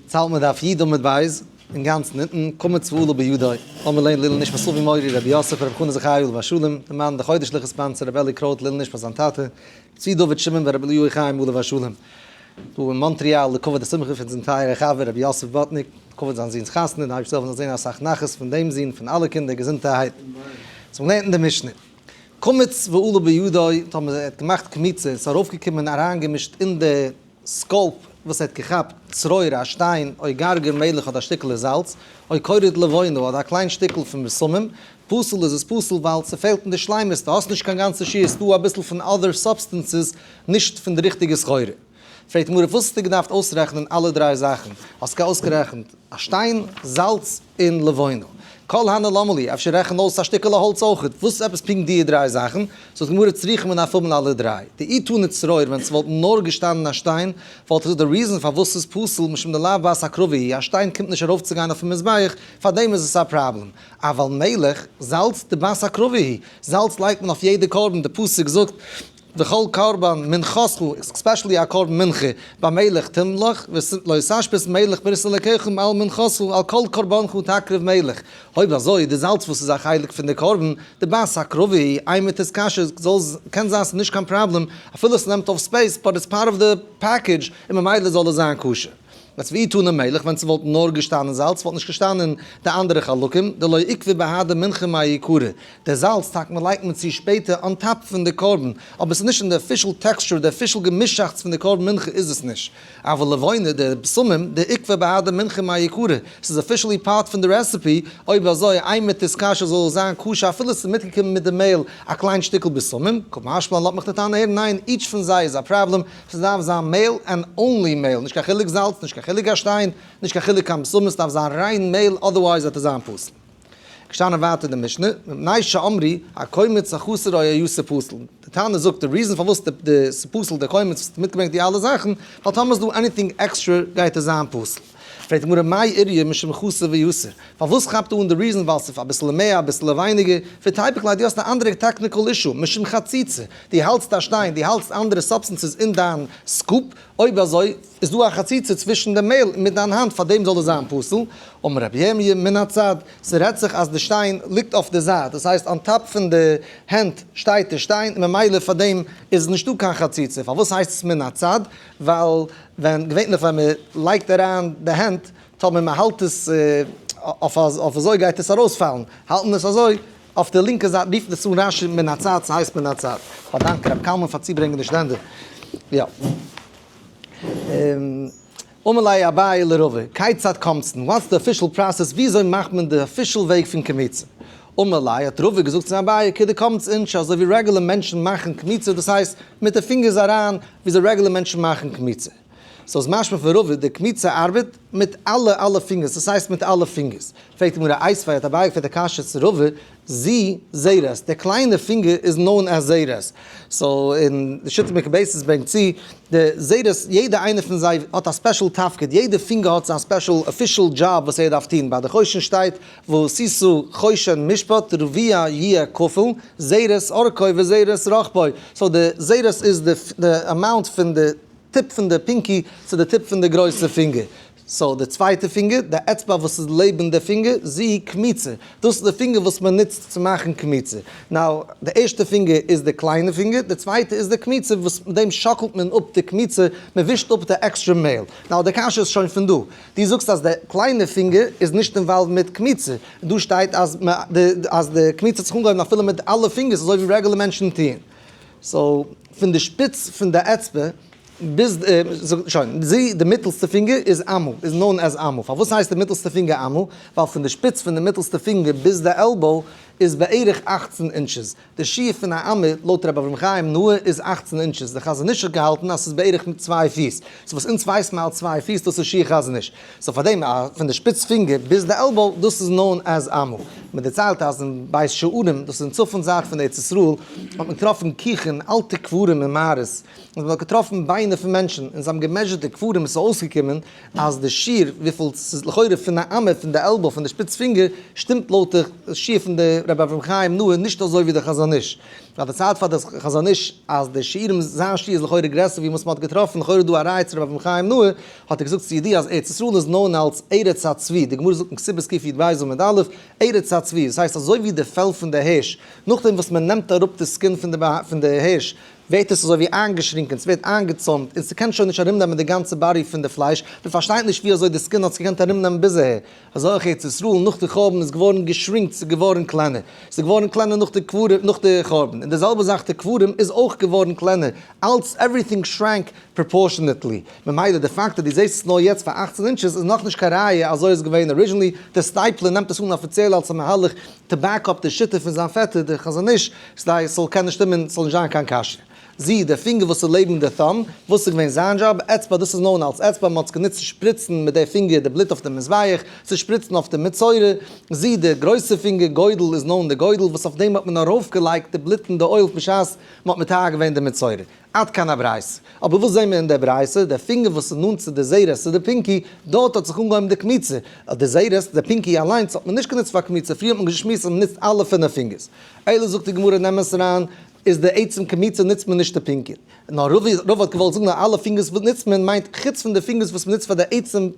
צאלט מען דף י' עמוד ב', אינגאנצן אונטן, קמץ ועלה בידו, לאמיר לערנען לעילוי נשמת אבי מורי רבי יוסף רבי חנא זכרי' עליו השלום, די מאן די חודש'ליכע sponsor רבי אלי קרויט לעילוי נשמת זיין טאטע, צבי דוד שמעון ורבי אליהו חיים עליו השלום. דא אין מאנטריאל לכבוד די שמחה פון זיין טייערע חבר רבי יוסף בוטניק, לכבוד זיין זון'ס חתונה, די אייבערשטער זאל זען אסאך נחת פון דעם זון, פון אלע קינדער, געזונטערהייט. סאו מ'לערנט אין די משנה. קמץ ועלה בידו, טאמער ער האט געמאכט קמיצה און ס'איז ארויפגעקומען אריינגעמישט אין די scoop וואס ער האט געכאפט, צרור, א שטיין, או גרגר מלח אדער א שטיקעלע זאלץ, או קוריד לבונה אדער א קליין שטיקל פון בשמים, פסול איז עס פסול ווייל ס'פעלט אין די שלימות, דו האסט נישט קיין גאנצע שיעור, ס'דא אביסל פון other substances נישט פון די ריכטיגע סחורה. פרעגט די גמרא וואס האסטו געדארפט אויסרעכענען אלע דריי זאכן? האסט אויסגערעכנט א שטיין, זאלץ, און לבונה. כל הני למה לי, אפשר רעכן אויס א שטיקעלע האלץ אויכעט, וואס עפעס פונקט די דריי זאכן? זאגט די גמרא צריכים מען דארף האבן אלע דריי. דאי תנא צרור ווען ס'וואלט נאר געשטאנען א שטיין, וואלט איך געזאגט די reason פארוואס ס'איז פסול משום דלאו בת הקרבה היא, א שטיין קומט נישט ארויפצוגיין אויפן מזבח, פארדעם איז עס א פראבלעם. אבל מלח, זאלץ דבת הקרבה היא, זאלץ לייגט מען אויף יעדע קרבן, די פסוק זאגט וכל קרבן מנחתך, especially א קרבן מנחה, במלח תמלח, ולא תשבית מלח ברית אלקיך מעל מנחתך, על כל קרבנך תקריב מלח. אויב אזוי, די זאלץ וואס איז א חלק פון די קרבן, דבת הקרבה היא, אימא תתכשר, זאל, קען זיין ס'איז נישט קיין פראבלעם, אפילו ס'נעמט אויף space, but it's part of the package, און ממילא זאל עס זיין כשר. יעצט ואי תנא מלח, ווען ס'וואלט נאר געשטאנען זאלץ וואלט נישט געשטאנען די אנדערע חלקים, דלא איקבע בהדי מנחה מעיקרא, די זאלץ טאקע מען לייגט מען צו שפעטער on top פון די קרבן, אבער ס'איז נישט אין די official texture, די official געמישאכטס פון די קרבן מנחה איז עס נישט. אבל לבונה, די בשמים, דאיקבע בהדי מנחה מעיקרא, ס'איז officially part פון די recipe, אויב אזוי אימא תתכשר זאל עס זיין כשר אפילו ס'איז מיטגעקומען מיט די מעהל א קליין שטיקל בשמים, קא משמע לן לאזט מיך די טענה הערן, ניין, each פון זיי איז א פראבלעם, ס'דארף זיין מעהל and only מעהל, נישט קיין חילוק זאלץ, נישט קיין חילוק א שטיין, נישט קיין חילוק קיין בשמים, ס'דארף זיין ריין מעהל otherwise וועט עס זיין פסול. געשטאנען ווייטער די משנה, מפני שאמרו, הקומץ החסר או היתר פסול. די תנא זאגט די reason פארוואס די ס'פסול די קומץ וואס האט מיטגעברענגט די אלע זאכן, ווייל טאמער איז דא anything extra גייט עס זיין פסול. פרעגט די גמרא מאי איריא משום חסר ויתר, פארוואס כאפט אן די reason ווייל ס'איז אביסעלע מער אביסעלע ווייניגער, ותיפוק ליה דו האסט א אנדערע technical issue, משום חציצה, דו האלטסט א שטיין, דו האלטסט אנדערע substances אין דיין scoop, אויב אזוי איז דא א חציצה צווישן די מעהל מיט דיין האנט פארדעם זאל עס זיין פסול, אמר רבי ירמי' מן הצד, ס'רעדט זיך אז די שטיין ליגט אויף די זייט, דאס הייסט on top פון די הענט שטייט די שטיין, ממילא פארדעם איז נישטא קיין חציצה, פארוואס הייסט עס מן הצד? ווייל ווען געווענליך ווען מען לייגט אריין די הענט, טאמער מען האלט עס אויף אזוי גייט עס ארויספאלן, האלט מען עס אזוי אויף די לינקע זייט רופט עס אן רשי מן הצד, ס'הייסט מן הצד. כ'באדאנק רב קלמן פאר צוברענגען די שטענדער. יא. אמר ליה אביי לרבא, כיצד קומצן, what's the official process, וויאזוי מאכט מען די official וועג פון קמיצה? אמר ליה, האט רבא געזאגט צו אביי, כדקמץ אינשי, אזוי ווי רעגולער מענטשן מאכן קמיצה, דאס הייסט, מיט די פינגערס אריין, וויאזוי רעגולער מענטשן מאכן קמיצה. סאו איז משמע פון רבא, די קמיצה ארבעט מיט אלע אלע פינגערס, דאס הייסט מיט אלע פינגערס. פרעגט די גמרא, איתיביה האט אביי געפרעגט א קשיא צו רבא, זו זרת, דער קליינער פינגער איז known as זרת. so אין די שיטה מקובצת ברענגט צו, די זרת, יעדע איינער פון זיי האט א special תפקיד, יעדע פינגער האט זיין special official job וואס ער דארף טון, ביי די חושן שטייט ועשית חושן משפט רביע יהיה כפול, זרת ארכו וזרת רחבו, so די זרת איז די amount פון די tip פון די pinky צו די tip פון די גרויסע פינגער. so די צווייטע פינגער, די אצבע וואס איז לעבן די פינגער, זו קמיצה. דאס איז די פינגער וואס מען נוצט צו מאכן קמיצה. now, די ערשטע פינגער איז די קליינע פינגער, די צווייטע איז די קמיצה וואס מיט דעם שאקלט מען אפ די קמיצה, מען ווישט אפ די עקסטרע מעהל. now, די קשיא איז שוין פון דא. דו זאגסט אז די קליינע פינגער איז נישט involved מיט קמיצה. און דא שטייט אז אז די קמיצה האט זיך אנגעהויבן אפילו מיט אלע פינגערס אזוי ווי רעגולער מענטשן טוען. so, פון די שפיץ פון די אצבע ביז שוין, זי, די מיטעלסטע פינגער איז אמה, איז known as אמה. פארוואס הייסט די מיטעלסטע פינגער אמה? ווייל פון די שפיץ פון די מיטעלסטע פינגער ביז די elbow איז בערך 18 inches. די שיעור פון א אמה לויט רבי אברהם חיים נאה איז 18 inches. די חזון איש האט געהאלטן אז ס'איז בערך מיט צוויי פיס. so וואס אונז ווייסן מיר אלס צוויי פיס דאס איז שיעור חזון איש. so פארדעם פון די שפיץ פינגער ביז די elbow דאס איז known as אמה. מען דערציילט אז אין בית שערים, דאס איז אין צפון זייט פון ארץ ישראל, האט מען געטראפן כוכין, אלטע קברים אין מערות, און מען האט געטראפן ביינער פון מענטשן, און זיי האבן געמעזשערט די קברים, עס איז אויסגעקומען אז די שיעור וויפיל ס'איז לכאורה פון א אמה פון די elbow פון די שפיץ פינגער, שטימט לויט די שיעור פון די רבי אברהם חיים נאה נישט אזוי ווי די חזון איש. ווייל די צייט פאר די חזון איש אז די שיעורים זיין שיעור איז לכאורה גרעסער ווי וואס מען האט געטראפן, לכאורה איז דא א ראיה צו רבי אברהם חיים נאה, האט ער געזאגט צו ידי אז ארץ ישראל איז known אלס ארץ הצבי, די גמרא זאגט אין כתובות קי"ב עמוד א', ארץ הצבי, דאס הייסט אזוי ווי די פעל פון די הערש, נאכדעם וואס מען נעמט אראפ די skin פון די הערש, ווערט עס אזוי ווי איינגעשרינקען, ס'ווערט איינגעצוימט, און ס'קען שוין נישט ארומנעמען די גאנצע body פון די פלייש, מען פארשטייט נישט ווי אזוי די skin האט זיך געקענט ארומנעמען ביז אהער. אזוי אויך ארץ ישראל נאך די חורבן איז געווארן געשרינקט, ס'איז געווארן קלענער, ס'איז געווארן קלענער נאך די קברים, נאך די חורבן, און די זעלבע זאך די קברים איז אויך געווארן קלענער, אלץ everything shrank proportionately, ממילא די פאקט אז דו זעסט עס נאר יעצט פאר 18 inches איז נאכנישט קיין ראיה אזוי איז געווען originally, די סטייפלער נעמט עס אן אפיציעל אלס א מהלך to back up די שיטה פון זיין פעטער די חזון איש, כדי עס זאל קענען שטימען ס'זאל נישט זיין קיין קשיא. זי, די פינגער וואס איז לעבן די thumb, וואס איז געווען זיין דזשאב? אצבע, דאס איז known אלס אצבע, מען האט עס גענוצט צו שפריצן מיט די פינגער די בלוט אויף די מזבח, צו שפריצן אויף די מצורע. זי, די גרויסע פינגער, גודל, איז known די גודל, וואס אויף דעם האט מען ארויפגעלייגט די בלוט און די oil בשעת מען האט מטהר געווען די מצורע. עד כאן הברייתא. אבער וואס זעהן מיר אין דער ברייתא? דער פינגער וואס איז נאנט צו די זרת, צו די pinky, דארט האט זיך אנגעהויבן די קמיצה. די זרת, די pinky אליינס, האט מען נישט גענוצט פאר קמיצה, פריער האט מען געשמועסט אז מען נוצט אלע פינף פינגערס. אלא זאגט די גמרא נעם עס אריין, איז די עצם קמיצה נוצט מען נישט די pinky. נאר רבא האט געוואלט זאגן אז אלע פינגערס וואס נוצט מען מיינט חוץ פון די פינגערס וואס מען נוצט פאר די עצם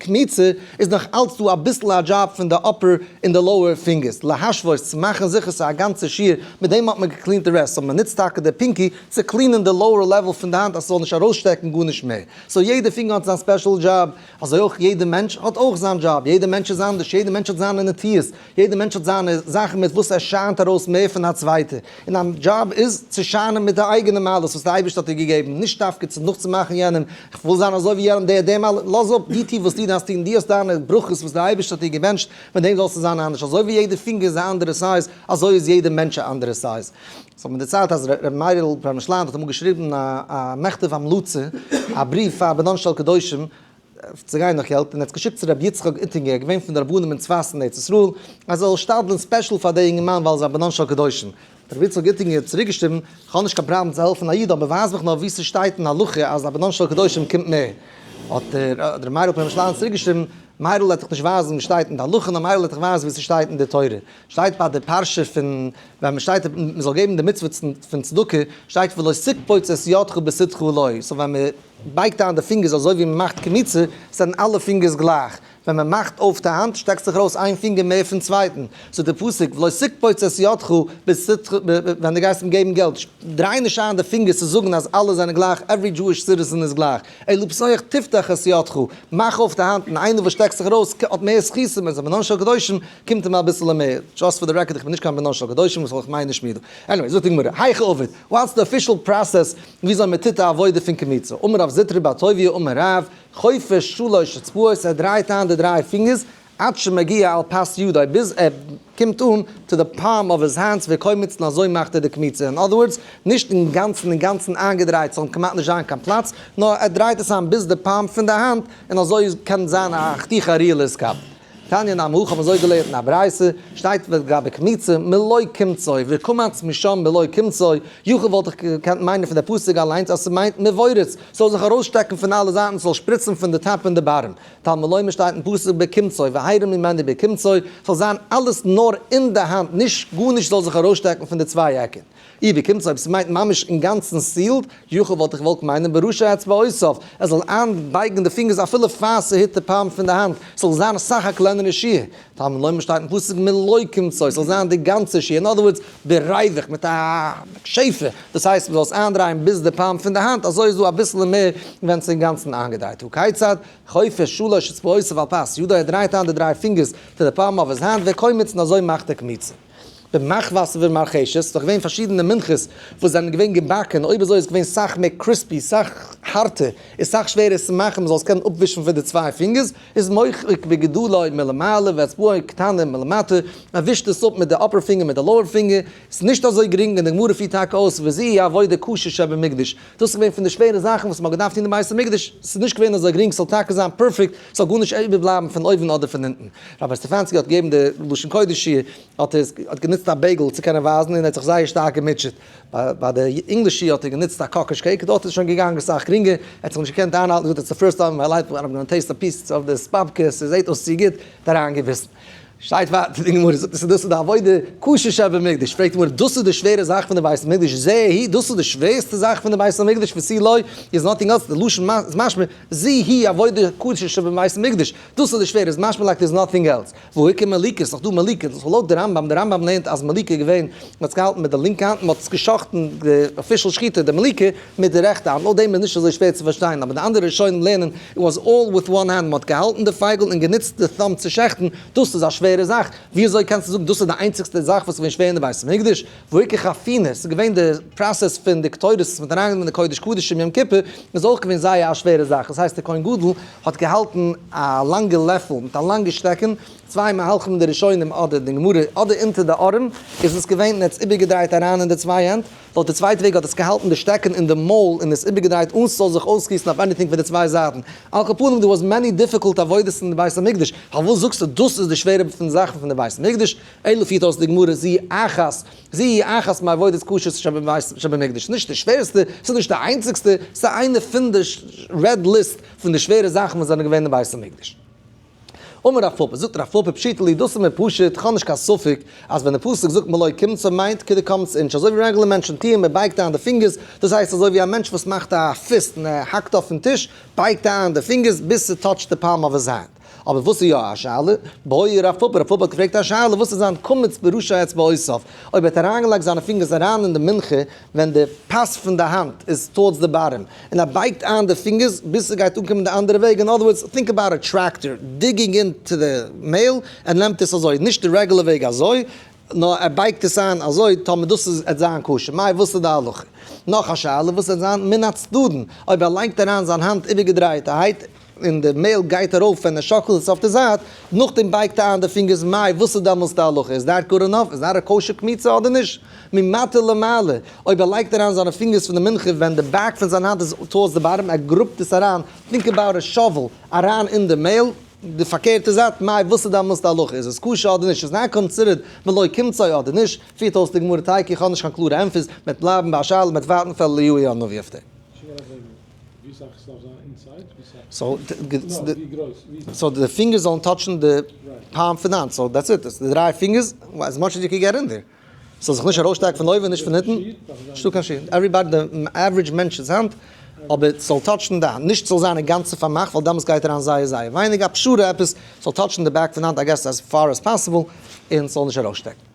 קמיצה איז נאך אלץ דא אביסל א דזשאב פון די upper און די lower פינגערס להשוות צו מאכן זיכער ס'איז א גאנצע שיעור, מיט דעם האט מעגע clean ט די rest, so מען נוצט טאקע די pinky צו clean ען די lower level פון די האנט אז ס'זאל נישט ארויסשטעקן גארנישט מער, so יעדע פינגער האט זיין special דזשאב, אזוי אויך יעדע מענטש האט אויך זיין דזשאב, יעדע מענטש איז אנדערש, יעדע מענטש האט זיינע נטיות, יעדע מענטש האט זיינע זאכן מיט וואס ער שיינט ארויס מער פון א צווייטע, און דיין דזשאב איז צו שיינען מיט די אייגענע מעלות וואס די אייבערשטער האט דיר געגעבן, נישט דווקא צו נאכצומאכן יענעם, איך וויל זיין אזוי ווי יענעם, דער דער מעלה, לאז אפ, דו טו וואס דו דארפסט טון, דו האסט דיינע ברכות וואס די אייבערשטער האט דיר געבענטשט, מיט דעם זאלסטו זיין אנדערש, אזוי ווי יעדע פינגער איז א אנדערע size, אזוי איז יעדע מענטש א אנדערע size. ס'האט מיר דערציילט אז ר' מאיר'ל פרעמישלאנד האט אמאל געשריבן א מכתב המלצה, א בריוו פאר בנן של קדושים, צו גיין נאך געלט, און ער האט עס געשיקט צו רבי יצחק איטינגער, געווען פון די רבנים אין צפת אין ארץ ישראל, אז ער זאל שתדל'ן special פאר די אינגערמאן ווייל ער איז א בנן של קדושים. האט רבי יצחק איטינגער צוריקגעשריבן, איך האב נישט קיין פראבלעם צו העלפן א איד, אבער ווייז מיך נאר וואו ס'שטייט אין הלכה אז א בנן של קדושים קומט מער. האט רבי מאיר'ל פרעמישלאנער צוריקגעשריבן, מאיר'ל וועט דיך נישט ווייזן וואו שטייט אין די הלכה, נאר מאיר'ל וועט דיך ווייזן וואו ס'שטייט אין די תורה. שטייט ביי די פרשה פון ווען מען שטייט מען זאל געבן די מצוה פון צדקה, שטייט ולא תקפוץ את ידך בתתך לו, so ווען מען בייגט איין די פינגערס אזוי ווי מען מאכט קמיצה, זענען אלע פינגערס גלייך, ווען מען מאכט אויף די האנט שטעקט זיך ארויס איין פינגער מער פון צווייטן, so די פסוק ולא תקפוץ את ידך בתתך ווען דו גייסט אים געבן געלט, דריי נישט איין די פינגערס צו זאגן אז אלע זענען גלייך, every Jewish citizen איז גלייך, אלא פתוח תפתח את ידך, מאך אויף די האנט און איינער וואס שטעקט זיך ארויס האט מער זכותים, איז א בנן של קדושים קומט אים אביסעלע מער, just for the record איך בין נישט קיין בנן של קדושים וואס זאל איך מיינען נישט מיר דא, anyway זאגט די גמרא, היכי עביד, what's the official process וויאזוי מען טוט א עבודה פון קמיצה, אמר רב זוטרא בר טוביה אמר רב, חופש שלש אצבעות ער דרייט איין די דריי פינגערס עד שמגיע על פס ידו ביז ער קומט אן to the palm of his hands וקומץ און אזוי מאכט ער די קמיצה, אין other words, נישט אינגאנצן אינגאנצן איינגעדרייט ס'זאל כמעט נישט זיין קיין פלאץ, נאר ער דרייט עס איין ביז די palm פון די האנט און אזוי קען זיין א חתיכה ראויה להתקבל. תניא נמי הכי האבן אזוי געלערנט אין א ברייתא, שטייט לגבי קמיצה, מלא קומצו, וקמץ משם מלא קומצו, יכול וואלט איך געקענט מיינען פון די פסוק אליינס אז ס'מיינט מבורץ, ס'זאל זיך ארויסשטעקן פון אלע זייטן, ס'זאל שפריצן פון די top און די bottom. תלמוד לומר שטייט אין פסוק בקומצו, והרים ממנו בקומצו, ס'זאל זיין אלעס נאר אין די האנט, נישט גארנישט זאל זיך ארויסשטעקן פון די צוויי עקן. אי בקומצו אויב ס'מיינט ממש אינגאנצן sealed, יכול וואלט איך געוואלט מיינען בראשי אצבעותיו, ער זאל איינבייגן די פינגערס אפילו פאר ס'היט די palm פון די האנט, ס'זאל זיין אסאך א קלענערע שיעור. תלמוד לומר שטייט אין פסוק מלא קומצו, ס'זאל זיין די גאנצע שיעור, אין other words, בריווח, מיט א שפע, דאס הייסט מ'זאל עס איינדרייען ביז די palm פון די האנט, אזוי איז דא אביסל מער ווען ס'איז אינגאנצן איינגעדרייט. הא כיצד? חופש שלש אצבעותיו על פס ידו, ער דרייט איין די דריי פינגערס to the palm of his hand, וקומץ און אזוי מאכט ער קמיצה. במחבת ובמרחשת, ס'איז דאך געווען פארשידענע מנחות וואס זענען געווען געבאקען, אויב אזוי איז געווען סאך מער crispy, סאך הארטער, איז סאך שווערער עס צו מאכן מ'זאל עס קענען אפווישן פון די צוויי פינגערס, איז מוחק בגדולו מלמעלה ואצבעו קטנה מלמטה, מען ווישט עס אפ מיט די upper פינגער מיט די lower פינגער, ס'איז נישט אזוי גרינג און די גמרא פירט טאקע אויס וזו היא עבודה קשה שבמקדש, דאס איז געווען פון די שווערע זאכן וואס מ'האט געדארפט טון אין בית המקדש, ס'איז נישט געווען אזוי גרינג ס'זאל טאקע זיין perfect, ס'זאל גארנישט איבערבלייבן פון אויבן אדער פון אונטן. רבי סטעפאנסקי האט געגעבן די לשון קודש שיעור, האט ער האט גענוצט א bagel צו קענען ווייזן און ער האט זיך זייער שטארק געמוטשעט. ביי די English שיעור האט ער גענוצט א קאקאש cake, דארט איז שוין געגאנגען אסאך גרינגער, ער האט זיך נישט געקענט איינהאלטן, געזאגט it's the first time in my life I'm gonna taste a piece of this באבקע, ס'זעט אויס צו גוט, האט אריינגעביסן. שטייט ווייטער די גמרא זאגט עס דאס איז די עבודה קשה שבמקדש, פרעגט די גמרא דאס איז די שווערע זאך פון די בית המקדש, זה היא דאס איז די שווערסטע זאך פון די בית המקדש ותו לא איז nothing else, די לשון איז משמע זו היא עבודה קשה שבבית המקדש, דאס איז די שווערע איז משמע like there is nothing else, והא איכא מליקה, ס'איז נאך דא מליקה, דאס איז לויט די רמב ם, די רמב ם לערנט אז מליקה איז געווען, מ'האט עס געהאלטן מיט די לינקע האנט, מ'האט עס גע'שחט'ן די official שחיטה די מליקה מיט די רעכטע האנט, לויט דעם איז נישט אזוי שווער צו פארשטיין, אבער די אנדערע ראשונים לערנען it was all with one hand, מ'האט געהאלטן די פייגל און גענוצט די thumb צו שעכטן, דאס איז א שווערע זאך, ווי אזוי קענסטו זאגן דאס איז די איינציגסטע זאך וואס איז געווען שווער אין די בית המקדש? והא איכא חפינה, ס'איז געווען די process פון די קטורת וואס מ'האט אריינגענומען אין די קודש קדשים יום כיפור, איז אויך געווען זייער א שווערע זאך, דאס הייסט דער כהן גדול האט געהאלטן א לאנגע לעפל מיט א לאנגע שטעקן, צוויי מהלכים אין די ראשונים אדער די גמרא, אדער אונטער די ארעם איז עס געווען און ער האט עס איבערגעדרייט אריין אין די צוויי הענט, לויט די צווייטע וועג האט עס געהאלטן די שטעקן אין די מויל און עס איבערגעדרייט אן ס'זאל זיך אויסגיסן אויף anything פון די צוויי זייטן. על כל פנים there was many difficult עבודות אין די בית המקדש, פארוואס זאגסטו דאס איז די שווערע פון זאכן פון די בית המקדש? אלא פירט אויס די גמרא זו אחת, זו אחת מעבודות קשות שבמקדש, נישט די שווערסטע, ס'איז נישט די איינציגסטע, ס'איז איינע פון די red list פון די שווערע זאכן וואס זענען געווען אין בית המקדש. אמר רב פפא, זאגט רב פפא פשיטא לי, דאס איז מיר פשוט, כ'האב נישט קיין ספק אז ווען די פסוק זאגט מלא קומצו מיינט כדקמץ אינש, אזוי ווי רעגולער מענטשן טוען, מען בייגט איין די פינגערס, דאס הייסט אזוי ווי א מענטש וואס מאכט א fist און ער האקט אויפן טיש, בייגט ער איין די פינגערס ביז ס' touch ט די palm of his hand. אבער וואס איז יא א שאלה? בעי רב פפא, רב פפא האט געפרעגט א שאלה, וואס איז זיין קמץ בראשי אצבעותיו, אויב ער האט אריינגעלייגט זיינע פינגערס אריין אין די מנחה ווען די פאס פון די האנט איז towards די bottom, און ער בייגט איין די פינגערס ביז ס'גייט אנקומען די אנדערע וועג, in other words, think about a tractor digging into די מעיל, ער נעמט עס אזוי, נישט די רעגולער וועג אזוי, נאר ער בייגט עס איין אזוי, טאמער דאס איז עט זיין כשר, מאי וואס איז די הלכה? נאך א שאלה, וואס עט זיין מן הצדדין, אויב ער לייגט אריין זיין האנט איבערגעדרייטערהייט, און די מעיל גייט ארויף ווען ער שאקלט עס אויף די זייט, נאכדעם בייגט ער איין די פינגערס מאי וואס איז דעמאלס די הלכה is that good enough is that a kosher קמיצה אדער נישט? ממטה למעלה, אויב ער לייגט אריין זיינע פינגערס פון די מנחה ווען די back פון זיין האנט איז towards די bottom ער גראבט עס אריין, think about a shovel, אריין אין די מעיל, די פארקערטע זייט, מאי וואס איז דעמאלס די הלכה איז עס כשר אדער נישט is that considered מלא קומצו אדער נישט? פירט אויס די גמרא תיקו איך האב נישט קיין קלארע ענטפערס, מ'וועט בלייבן ביי א שאלה מ'וועט ווארטן פאר אליהו הנביא אויף דעם. so די פינגערס זאלן touch ן די palm פון די האנט, so that's it, די דריי פינגערס, as much as you can get in there. ס'זאל זיך נישט ארויסשטעקן פון אויבן נישט פון אונטן, נישטא קיין שיעור, everybody די average מענטש'ס האנט, אבער ס'זאל touch ן די האנט, נישט ס'זאל זיין אינגאנצן פארמאכט ווייל דעמאלטס גייט אריין זייער זייער ווייניג, א פשרה עפעס, ס'זאל touch ן די back פון די האנט I guess as far as possible, און ס'זאל נישט ארויסשטעקן.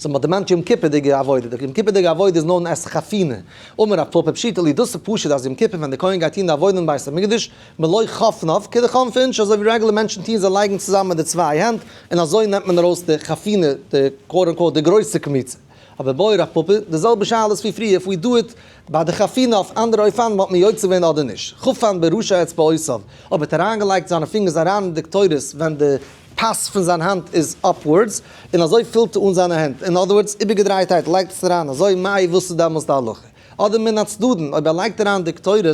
so מ'האט דערמאנט יום כיפור'דיגע עבודה, די יום כיפור'דיגע עבודה איז known as חפינה, אמר רב פפא פשיטא לי, דאס איז פשוט אז יום כיפור ווען די כהן גייט טון די עבודה אין בית המקדש, מלא חפניו, כדחנפי אינשי, אזוי ווי רעגולער מענטשן טוען זיי לייגן צוזאמען די צוויי הענט, און אזוי נעמט מען ארויס די חפינה, די quote unquote די גרויסע קמיצה. אבער בעי רב פפא, די זעלבע שאלה איז ווי פריער, if we do it ביי די חפינה אויף אנדערע אופנים האט מען יוצא געווען אדער נישט, חפן בראשי אצבעותיו, אויב האט אריינגעלייגט זיינע פינגערס אריין אין די קטורת ווען די פאס פון זיין האנט איז upwards, און אזוי פילט ער אן זיינע הענט, in other words, איבערגעדרייטהייט לייגט עס אריין אזוי, מאי וואס איז דעמאלס די הלכה? אדער מן הצדדין, אויב ער לייגט אריין די קטורת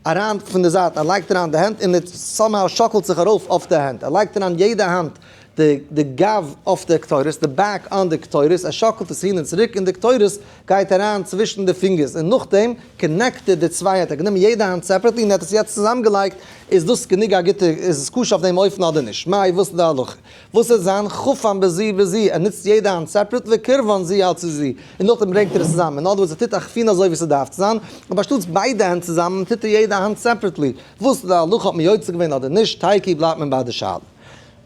אריין פון די זייט, ער לייגט אריין די הענט און it somehow שאקלט זיך ארויף אויף די הענט, ער לייגט אריין יעדע האנט די די גב אויף די קטורת, די back on די קטורת, ער שאקלט עס הין און צוריק און די קטורת גייט אריין צווישן די פינגערס און נאכדעם connect ער די צוויי הענט, ער האט גענומען יעדע האנט separately און ער האט עס יעצט צוזאמגעלייגט, איז דאס גענוג א גוטע, איז עס כשר אויף דעם אופן אדער נישט? מאי וואס איז די הלכה? וואס איז זיין חפן בזו ובזו, ער נוצט יעדע האנט separate וקירבן זו על צו זו, און נאכדעם ברענגט ער עס צוזאמען, in other words ער טוט א חפינה אזוי ווי ס'דארף צו זיין, אבער אנשטאטס ביידע הענט צוזאמען טוט ער יעדע האנט separately, וואס איז די הלכה האט מען יוצא געווען אדער נישט? תיקו בלייבט מען ביי די שאלה.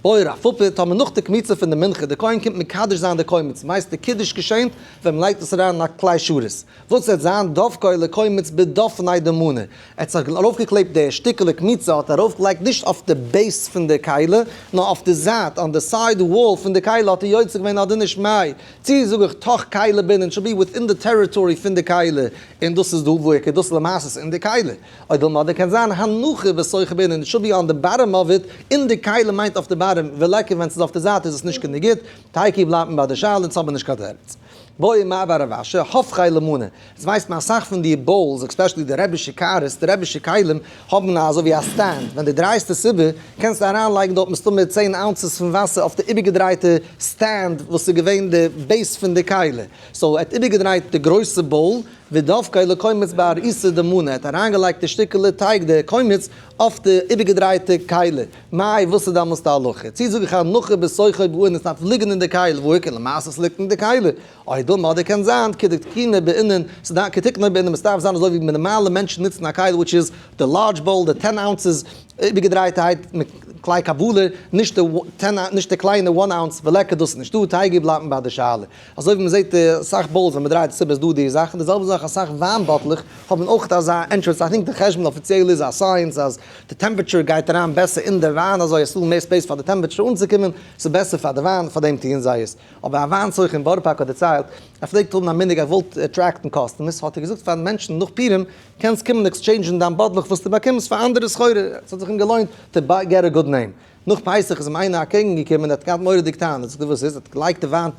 בעי רב פפא, טאמער נאך די קמיצה פון די מנחה, די כהן קומט מקדש זיין די קומץ, מיינסט די קידוש געשענט ווען מ'לייגט עס אריין אין א כלי שרת? וואס וועט זיין דבקו לקומץ בדופני דמנה? ער האט זיך ארויפגעקלעבט די שטיקעלע קמיצה האט ער ארויפגעלייגט נישט אויף די base פון די כלי, נאר אויף די זייט, on די side wall פון די כלי האט ער יוצא געווען אדער נישט מאי? צי זאג איך תוך כלי בעינן should be within די territory פון די כלי, און דאס איז דא וואו ער דאס למעשה איז אין די כלי. או דילמא אדער קען זיין הנחה בתוכה בעינן it should be on די bottom of it, אין די כלי מיינט אויף די bottom, וליכא ווען ס'איז אויף די זייט איז עס נישט קיין גוט, תיקו בלייבט מען ביי די שאלה אונז האבן נישט קיין תירוץ. בעי מר בר רב אשי, הפכיה למנה. עס ווייסט מען אסאך פון די bowls, especially די רבי'שע קערות, די רבי'שע כלים, האבן א אזוי ווי א stand, ווען דו דרייסט עס איבער, קענסטו אריין לייגן דארט מסתמא 10 ounces פון וואסער אויף די איבערגעדרייטע stand וואס איז געווען די base פון די כלי. so ער האט איבערגעדרייט די גרויסע bowl. ודבקיה לקומץ באריסא דמנא, ער האט אריינגעלייגט די שטיקעלע טייג די קומץ אויף די איבערגעדרייטע כלי, מאי וואס איז דאמאלס די הלכה? צי זאג איך הנחה בתוכו בעינן, עס דארף ליגן אין די כלי, והא איכא למעשה עס ליגט אין די כלי, או דלמא אדער קען זיין כדתקינו בעינן, ס'דארף כתיקנו בעינן, עס דארף זיין אזוי ווי נארמאלע מענטשן נוצן א כלי which איז די large bowl די 10 ounces איבערגעדרייטעהייט מיט כלי קבלה, נישט די 10 נישט די קליינע one ounce וליכא דאס איז נישטא, תייגי בלייבט מען ביי די שאלה. אזוי ווי מ'זעט אסאך bowls ווען מ'דרייט עס איבער איז דא די זאך, און די זעלבע זאך אסאך וויין באטלעך האבן אויך אזא entrance, I think די חשבון אפיציעל איז א science אז די temperature גייט אריין בעסער אין די וויין אזוי עס איז דא מער space פאר די temperature אנצוקומען, ס'איז בעסער פאר די וויין פאר דעם טוען זיי עס. אבער א וויין סוחר אין בארא פארק האט דערציילט, ער פלעגט האבן א מנהג ער וואלט attract ן customers, האט ער געזאגט פאר מענטשן נאך פורים, קענסט קומען exchange ן דיין באטלעך וואס דו באקומסט פאר אנדערע סחורה, עס האט זיך אים געלוינט to get a good name. נאך פסח איז אים איינער אקעגן געקומען, ער האט געהאט מורא'דיג טענות, זאגט ער וואס איז? ער האט געלייגט די וויין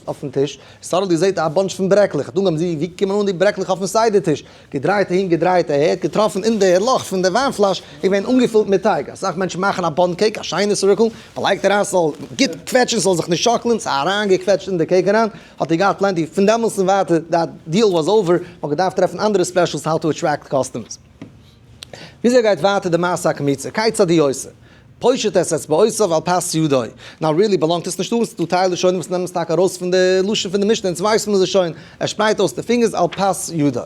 אויפן טיש, suddenly זעט ער א bunch פון ברעקלעך, האט אנגעהויבן זי ווי קומען אן די ברעקלעך אויפן סדר טיש, געדרייט אהין געדרייט אהער, געטראפן אין די לאך פון די וויין פלאש איז געווען אנגעפילט מיט טייג, אסאך מענטשן מאכן א bundt cake, א שיינע circle, מען לייגט אריין ס'זאל גוט קוועטשן ס'זאל זיך נישט שאקלען, ס'איז אריינגעקוועטשט אין די cake אריין, האט ער געהאט plenty, פון דעמאלטס און ווייטער that deal was over, מ'האט געדארפט טרעפן אנדערע specials how to attract customers. וויאזוי גייט ווייטער די מעשה הקמיצה? כיצד הוא עושה? פושט את אצבעותיו על פס ידו. Now really באלאנגט עס נישט דא, ס'דא טייל ראשונים וואס נעמען עס טאקע ארויס פון די לשון פון די משנה, אונז ווייסן מיר עס שוין, ער שפרייט אויס די פינגערס על פס ידו.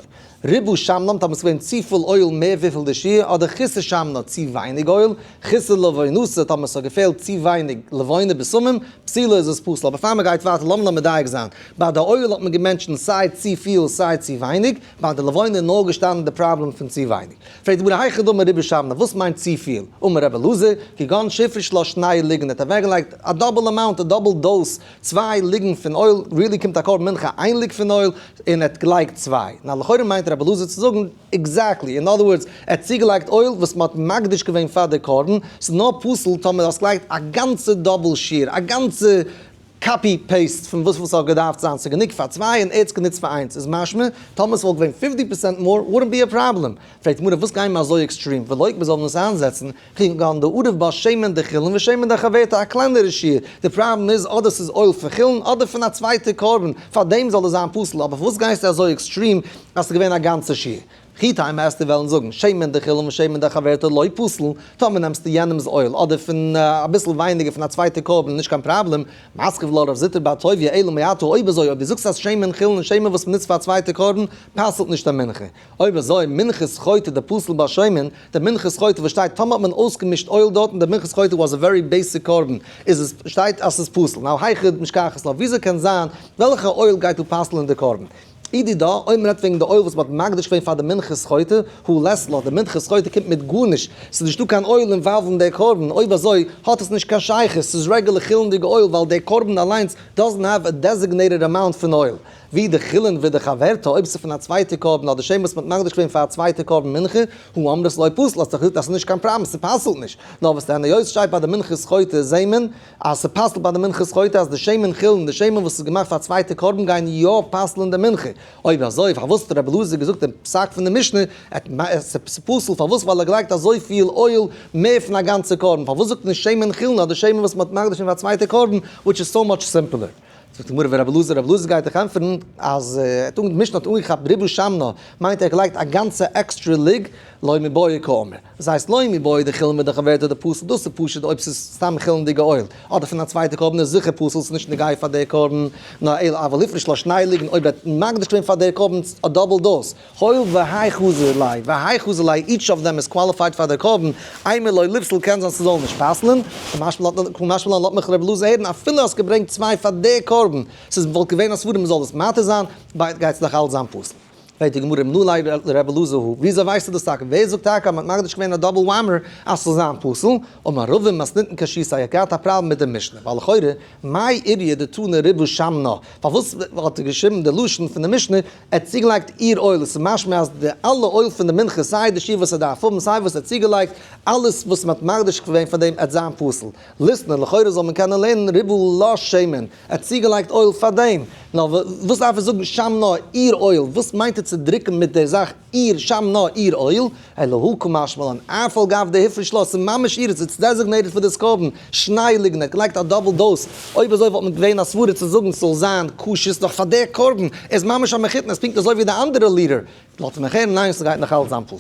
ריבה שמנם, טאמער ס'געווען צופיל oil מער וויפיל די שיעור, אדער חיסר שמנה, צו ווייניג oil, חיסר לבונתה, טאמער ס'האט געפעלט צו ווייניג לבונה בשמים, פסולה איז עס פסול. אבער פאר מ'גייט ווייטער לאמיר נאר מדייק זיין, ביי די oil האט מען געמענטשענט סיי צופיל סיי צו ווייניג, ביי די לבונה איז נאר געשטאנען די פראבלעם פון צו ווייניג. פרעגט די גמרא היכי דמי ריבה שמנה, וואס מיינט צופיל? אמר רבי אלעזר, כגון שהפריש לה שני לוגין, ער האט אוועקגעלייגט א double amount, א double dose, צוויי לוגין פון oil, really קומט א קרבן מנחה איין לוג פון oil, און ער האט געלייגט צוויי. נאר לכאורה מיינט רבי אלעזר צו זאגן exactly, in other words, ער האט צוגעלייגט oil וואס מען האט מקדיש געווען פאר די קרבן, ס'איז נאר פסול טאמער האסט געלייגט א גאנצע double שיעור, א גאנצע copy paste פון וואס וואס האט געדארפט זיין, ס'איז גענוג פאר צוויי און ער האט עס גענוצט פאר איינס, איז משמע טאמער ס'וואלט געווען 50% more wouldn't be a problem. פרעגט גמרא וואס גייען מיר אזוי extreme, ולוקמה זאל מען עס איינזעצן, כגון דעריב בה שמן דחולין ושמן דחברתה א קלענערע שיעור, די פראבלעם איז אדער ס'איז oil פון חולין אדער פון א צווייטע קרבן, פארדעם זאל עס זיין פסול, אבער פארוואס גייסטו אזוי extreme אז ס'איז געווען א גאנצע שיעור? וכי תימא וועסטו וועלן זאגן, שמן דחולין ושמן דחברתה לא פסול, טאמער נעמסטו יענעמס oil אדער פון אביסל ווייניגער פון א צווייטע קרבן נישט קיין פראבלעם, מתקיף לה רב זוטרא בר טוביה אלא מעתה אויב אזוי אויב דו זאגסט אז שמן חולין און שמן וואס מ'נוצט פאר א צווייטע קרבן פסל'ט נישט א מנחה, אויב אזוי מנחת חוטא דפסיל בה שמן, די מנחת חוטא וואס שטייט טאמער האט מען אויסגעמישט oil דארט און די מנחת חוטא was a very basic קרבן איז עס שטייט אז ס'איז פסול, now היכי משכחת לה וויאזוי קען זיין וועלכע oil גייט דא פסל'ן די קרבן? אי דידה, אויב מ'רעדט וועגן די oil וואס מ'האט מקדיש געווען פאר די מנחת חוטא, הא לית לה, די מנחת חוטא קומט מיט גארנישט, ס'איז נישטא קיין oil involved אין דער קרבן, אויב אזוי האט עס נישט קיין שייכות, ס'איז רעגולער חולין'דיגע oil ווייל דער קרבן אליינס doesn't have a designated amount פון oil. ואי דחולין ודחברתה, אויב ס'איז פון א צווייטע קרבן אדער שמן וואס מ'האט מקדיש געווען פאר א צווייטע קרבן מנחה, הא אמרת לא פסיל, האסט דאך געזאגט אז ס'איז נישט קיין פראבלעם, ס'פסל'ט נישט. נאר וואס דען, היות ס'שטייט ביי די מנחת חוטא זעהט מען, אז ס'פסל'ט ביי די מנחת חוטא אז די שמן חולין, די שמן וואס איז געמאכט פאר א צווייטע קרבן גייען יא פסל'ן די מנחה. אויב אזוי פארוואס האט רבי אלעזר געזאגט דעם פסק פון די משנה, ס'פסול פארוואס ווייל ער געלייגט אזויפיל oil מער פון א גאנצע קרבן, פארוואס זאגט נישט שמן חולין אדער שמן וואס מ'האט מקדיש געווען פאר א צווייטע קרבן which is so much simpler. זאגט די גמרא ורבי אלעזר, רבי אלעזר גייט דיך ענטפערן אז די משנה האט אנגעכאפט ריבה שמנה, מיינט ער האט געלייגט א גאנצע עקסטרע לוג, לא מיבעיא קאמר. דאס הייסט לא מיבעיא דחולין ודחברתה דפסיל, דאס איז פשוט אויב ס'איז סתם חולין'דיגע oil, אדער פון א צווייטע קרבן איז זיכער פסול, ס'איז נישט נוגע פאר דער קרבן, נאר אלא אבל הפריש לה שני לוגין אויב ער האט מקדיש געווען פאר דער קרבן א double dose, הואיל והאי חזי ליה והאי חזי ליה each of them is qualified פאר דער קרבן, אימא לא ליפסל קען זיין ס'זאל נישט פסל'ן, קא משמע לן לאזט מיך ר' אלעזר הערן אפילו האסט געברענגט צוויי פאר דער קרבן, ס'איז וואלט געווען א סברא מ'זאל עס מתיר זיין, גייט עס נאך אלץ זיין פסול. פרעגט די גמרא מנא ליה לר' אלעזר הא, וויאזוי ווייסטו דאס טאקע? ווער זאגט טאקע אז מ'האט מקדיש געווען א double whammer אז ס'זאל זיין פסול? אמר רבא מתניתין קשיתיה האט געהאט א פראבלעם מיט די משנה, ווייל לכאורה מאי איריא דתנא ריבה שמנה, פארוואס האט ער געשריבן די לשון פון די משנה, ער האט צוגעלייגט איר oil, עס איז משמע אז די אלע oil פון די מנחה סיי די שיעור וואס ער דארף האבן סיי וואס ער האט צוגעלייגט, אלעס וואס מ'האט מקדיש געווען פאר דעם עט זיין פסול. ליתני, לכאורה זאל מען קענען לערנען ריבה לה שמן, ער האט צוגעלייגט oil פאר דעם, נאר וואס דארף ער זאגן שמנה איר oil, וואס מיינט ער ער צו דרוקן מיט די זאך איר שמנה איר oil, אלא הא קא משמע לן, אף על גב דהפריש לה, ס'איז ממש אירס, it's designated פאר דאס קרבן, שני לוגין, ער האט געלייגט א double dose, אויב אזוי וואלט מען געווען א סברה צו זאגן ס'זאל זיין כשר, ס'איז דאך פאר דער קרבן, ער איז ממש א מחותן, עס איז פונקט אזוי ווי די אנדערע לידער, לאזט מיך הערן, ניין ס'גייט נאך אלץ זיין פסול.